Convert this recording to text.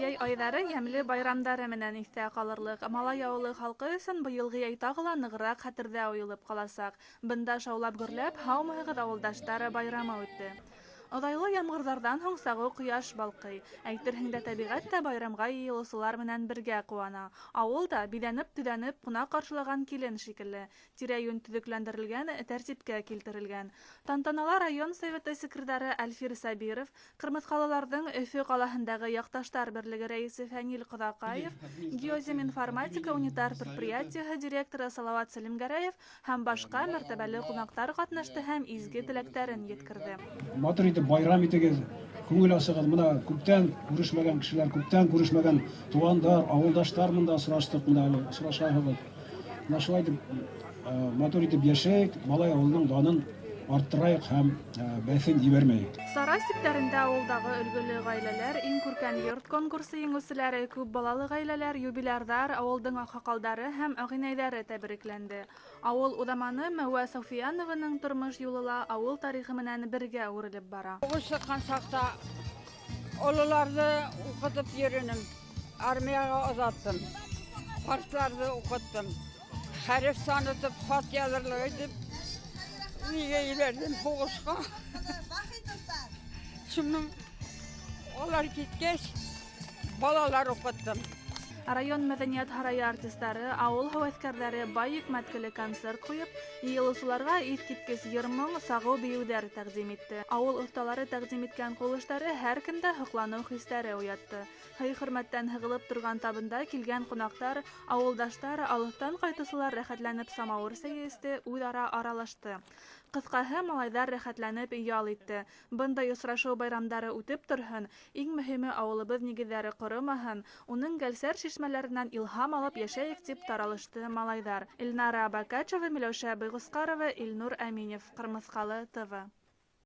Йәй айҙары йәмле байрамдары менән иҫтә ҡалырлыҡ. Малай ауылы халҡы өсөн быйылғы йәй тағы ла нығыраҡ хәтерҙә уйылып ҡаласаҡ. Бында шаулап гөрләп, «Һаумыһығыҙ, ауылдаштар» байрамы үтте. Оҙайлы ямғырҙарҙан һуң сағыу ҡояш балҡый. Әйтерһең дә, тәбиғәт тә байрамға йыйылыусылар менән бергә ҡыуана. Ауыл да биҙәнеп-төҙәнеп ҡунаҡ ҡаршылаған килен шикелле. Тирә-йүн төҙөкләндерелгән, тәртипкә килтерелгән. Тантанала район советы секретары Әлфир Сабиров, Ҡырмыҫҡалыларҙың Өфө ҡалаһындағы яҡташтар берлеге рәйесе Фәнил Ҡоҙаҡаев, Геозем-информатика унитар предприятиеһы директоры Салауат Сәлимгәрәев һәм башҡа мәртәбәле ҡунаҡтар ҡатнашты һәм изге теләктәрен еткерҙе. Матур итеп байрам итегеҙ, күңел асығыҙ. Мына күптән күрешмәгән кешеләр, күптән күрешмәгән туғандар, ауылдаштар мында осраштыҡ, мына әле осрашаһығыҙ. Мына шулай итеп матур итеп йәшәйек, Малай ауылының данын арттырайыҡ һәм бәҫен ебәрмәйек. Сара сиктәрендә ауылдағы өлгөлө ғаиләләр, иң күркәм йорт конкурсы еңеүселәре, күп балалы ғаиләләр, юбилярҙар, ауылдың аҡһаҡалдары һәм ағинәйҙәре тәбрикләнде. Ауыл уҙаманы Мәүә Софиянованың тормош юлы ла ауыл тарихы менән бергә үрелеп бара. Һуғыш сыҡҡан саҡта ололарҙы уҡытып йөрөнөм, армияға оҙаттым, ҡартларҙы уҡыттым, хәреф танытып, хат яҙырлыҡ итеп нигә ебәрҙем һуғышҡа. Шунан улар киткәс, балалар уҡыттым. Район мәҙәниәт һарайы артистары, ауыл һәүәҫкәрҙәре бай йөкмәткеле концерт ҡуйып, йыйылыусыларға иҫ киткес йыр-моң, сағыу бейеүҙәр тәҡдим итте. Ауыл оҫталары тәҡдим иткән ҡул эштәре һәр кемдә һоҡланыу хистәре уятты. Һый-хөрмәттән һығылып торған табында килгән ҡунаҡтар, ауылдаштар, алыҫтан ҡайтыусылар рәхәтләнеп самауыр сәйе эсте, үҙ-ара аралашты. Ҡыҫҡаһы, малайҙар рәхәтләнеп ял итте. Бындай осрашыу байрамдары үтеп торһон, иң мөһиме ауылыбыҙ нигеҙҙәре ҡоромаһын, уның гәлсәр шишмәләренән илһам алып йәшәйек тип таралышты малайҙар. Эльнара Абакачева, Миләүшә Быйғосҡарова, Илнур Әминев, Ҡырмыҫҡалы ТВ.